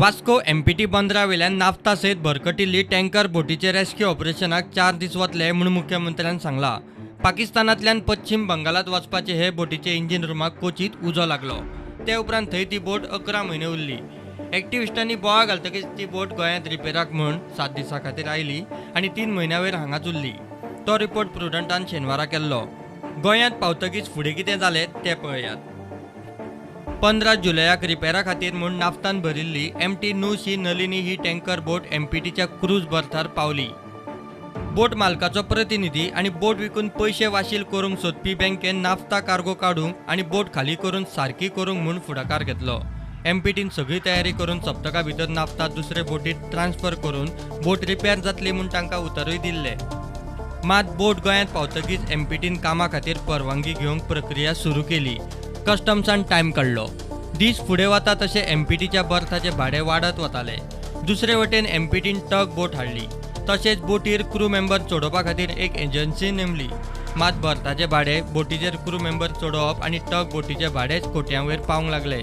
Vasco empty बंदरा वयल्यान naphtha सयत भरकटिल्ली tanker बोटीचे rescue ऑपरेशनाक 4 दीस वतले म्हूण मुख्यमंत्र्यान सांगलां. पाकिस्तानांतल्यान पश्चीम बंगालात वचपाचे हे बोटीचे इंजिन रुमाक कोचीत उजो लागलो. ते उपरांत थंय ती बोट 11 म्हयने उरली. एक्टिविस्टांनी बोवाळ घालतकीच ती बोट गोंयांत रिपेराक म्हूण 7 दिसां खातीर आयली आनी 3 म्हयन्यां वयर हांगाच उरली. तो रिपोर्ट प्रुडंटान शेनवारा केल्लो. गोंयांत पावतकीच फुडें कितें जालें तें पळयात. 15 जुलयाक रिपेरा खातीर म्हूण नाफ्तान भरिल्ली एमटी न्यू सी नलिनी ही टँकर बोट एमपीटीच्या क्रूज बर्थार पावली. बोट मालकाचो प्रतिनिधी आनी बोट विकून पयशे वाशील करूंक सोदपी बँकेन नाफ्ता कार्गो काडूंक आनी बोट खाली करून सारकी करूंक म्हूण फुडाकार घेतलो. एमपीटीन सगळी तयारी करून सप्तका भितर नाफ्ता दुसरे बोटीत ट्रान्स्फर करून बोट रिपेर जातली म्हूण तांकां उतरूय दिल्लें. मात बोट गोंयांत पावतकीच एमपीटीन कामा खातीर परवानगी घेवंक प्रक्रिया सुरू केली. कस्टम्सान टायम काडलो. दीस फुडें वता तशें एमपीटीच्या बर्थाचें भाडें वाडत वतालें. दुसरे वटेन एमपीटीन टग बोट हाडली. तशेंच बोटीर क्रू मेंबर चडोवपा खातीर एक एजन्सी नेमली. मात बर्थाचें भाडें, बोटीचेर क्रू मेंबर चडोवप आनी टग बोटीचें भाडेंच कोट्यां वयर पावंक लागलें.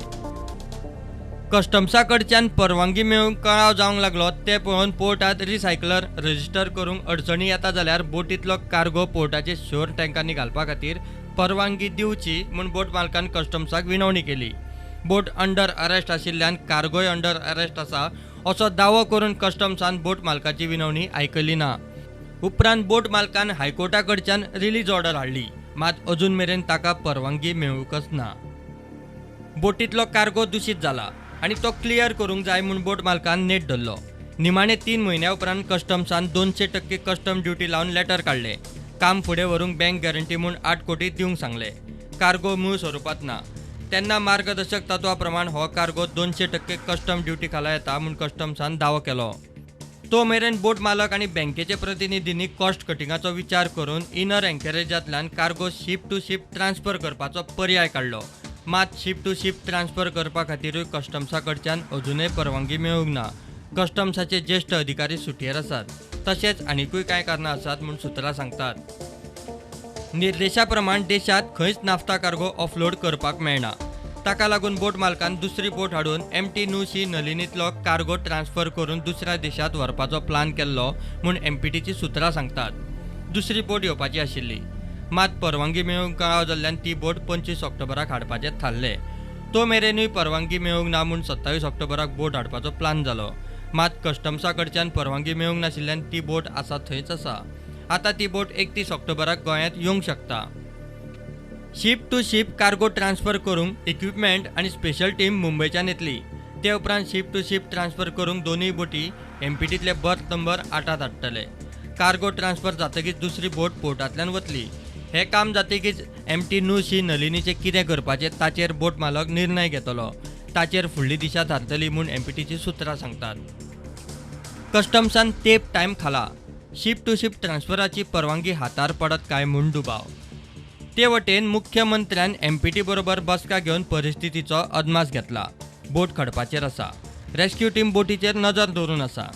कस्टम्सा कडच्यान परवानगी मेळूंक कळाव जावंक लागलो तें पळोवन पोर्टात रिसायकलर रजिस्टर करूंक अडचणी येता जाल्यार बोटींतलो कार्गो पोर्टाचे शोर टँकांनी घालपा खातीर परवानगी दिवची म्हूण बोट मालकान कस्टम्साक विनवणी केली. बोट अंडर अरेस्ट आशिल्ल्यान कार्गोय अंडर अरेस्ट आसा असो दावो करून कस्टम्सान बोट मालकाची विनवणी आयकली ना. उपरांत बोट मालकान हायकोर्टा कडच्यान रिलीज ऑर्डर हाडली. मात अजून मेरेन ताका परवानगी मेळूंकच ना. बोटींतलो कार्गो दुशीत जाला आनी तो क्लियर करूंक जाय म्हूण बोट मालकान नेट धरलो. निमाणे 3 म्हयन्या उपरांत कस्टम्सान 200% कस्टम ड्युटी लावन लेटर काडलें. काम फुडें व्हरूंक बँक गॅरंटी म्हूण 8 कोटी दिवंक सांगलें. कार्गो मूळ स्वरुपांत ना तेन्ना मार्गदर्शक तत्वा प्रमाण हो कार्गो 200% कस्टम ड्युटी खाला येता म्हूण कस्टम्सान दावो केलो. तो मेरेन बोट मालक आनी बँकेचे प्रतिनिधींनी कॉस्ट कटिंगाचो विचार करून inner अँकरेजांतल्यान cargo ship to ship transfer करपाचो पर्याय काडलो. मात शीप टू शीप ट्रान्स्फर करपा खातीरूय कस्टम्सा कडच्यान अजुनय परवानगी मेळूंक ना. कस्टम्साचे ज्येश्ठ अधिकारी सुटयेर आसात. तशेंच आनिकूय कांय कारणां आसात म्हूण सुत्रां सांगतात. निर्देशा प्रमाण देशांत खंयच नाफ्ता कार्गो ऑफलोड करपाक मेळना. ताका लागून बोट मालकान दुसरी बोट हाडून एमटी न्यू सी नलिनींतलो कार्गो ट्रान्स्फर करून दुसऱ्या देशांत व्हरपाचो प्लान केल्लो म्हूण एमपीटीची सुत्रां सांगतात. दुसरी बोट येवपाची आशिल्ली. मात परवानगी मेळूंक कळाव जाल्ल्यान ती बोट 25 ऑक्टोबराक हाडपाचें थारलें. तो मेरेनूय परवानगी मेळूंक ना म्हूण 27 ऑक्टोबराक बोट हाडपाचो प्लान जालो. मात कस्टम्सा कडच्यान परवानगी मेळूंक नाशिल्ल्यान ती बोट आसा थंयच आसा. आतां ती बोट 31 ऑक्टोबराक गोंयांत येवंक शकता. Ship to ship cargo transfer करूंक इक्विपमेंट आनी स्पेशल टीम मुंबयच्यान येतली. ते उपरांत शीप टू शीप ट्रान्स्फर करूंक दोनूय बोटी एमपीटींतले बर्थ नंबर 8त हाडटले. कार्गो ट्रान्स्फर जातकीच दुसरी बोट पोर्टांतल्यान वतली. हें काम जातकीच एमटी न्यू सी नलिनीचें कितें करपाचें ताचेर बोट मालक निर्णय घेतलो. ताचेर फुडली दिशा थारतली म्हूण एमपीटीची सुत्रां सांगतात. कस्टम्सान तेप टायम खाला. शीप टू शीप ट्रान्स्फराची परवानगी हातार पडत काय म्हूण दुबाव. ते वटेन मुख्यमंत्र्यान एमपीटी बरोबर बसका घेवन परिस्थितीचो अदमास घेतला. बोट खडपाचेर आसा. रेस्क्यू टीम बोटीचेर नजर दवरून आसा.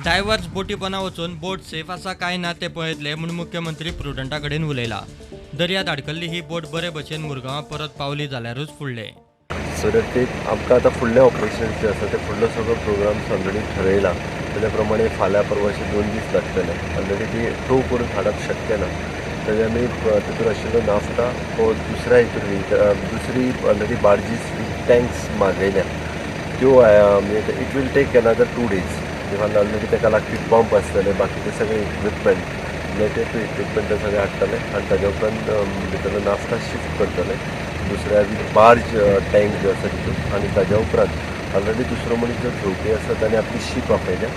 डायव्हर्स बोटी पोंदा वचून बोट सेफ आसा काय ना तें पळयतले म्हूण मुख्यमंत्री प्रुडंटा कडेन उलयला. दर्यांत आडकल्ली ही बोट बरे भशेन मुरगांवां परत पावली जाल्यारूच फुडलें. सो that ते आमकां आतां फुडले ऑपरेशन्स जे आसा ते फुडलो सगळो प्रोग्राम्स ऑलरेडी ठरयला. तेज्या प्रमाणे फाल्यां परवां अशे 2 दीस लागतले. ऑलरेडी ती टो करून हाडप शक्य ना. तेजे आमी तितून आशिल्लो नाफ्ता हो दुसऱ्या हितून दुसरी ऑलरेडी बार्जीस वीथ टँक्स मागयल्या त्यो. म्हणजे it will take another 2 days. Even already ताका लागपी पंप आसतले, बाकीचे सगळे इक्विपमेंट, रिलेटेड टू इक्विपमेंट सगळे हाडटले आनी ताज्या उपरांत भितरलो नाफ्ता शिफ्ट करतले दुसऱ्या वीथ बार्ज टँक जो आसा तितून. आनी ताज्या उपरांत ऑलरेडी दुसरो मनीस जो घेवपी आसा ताणें आपली शीप आपयल्या.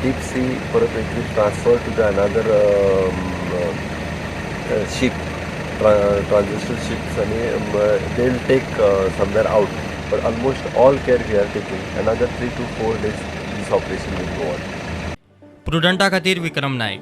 डीप सी परत it will transfer to the another ship, transitional ships, आनी they will take somewhere out. But almost all care we are taking. Another 3 to 4 days this operation will go on. प्रुडंटा खातीर विक्रम नायक.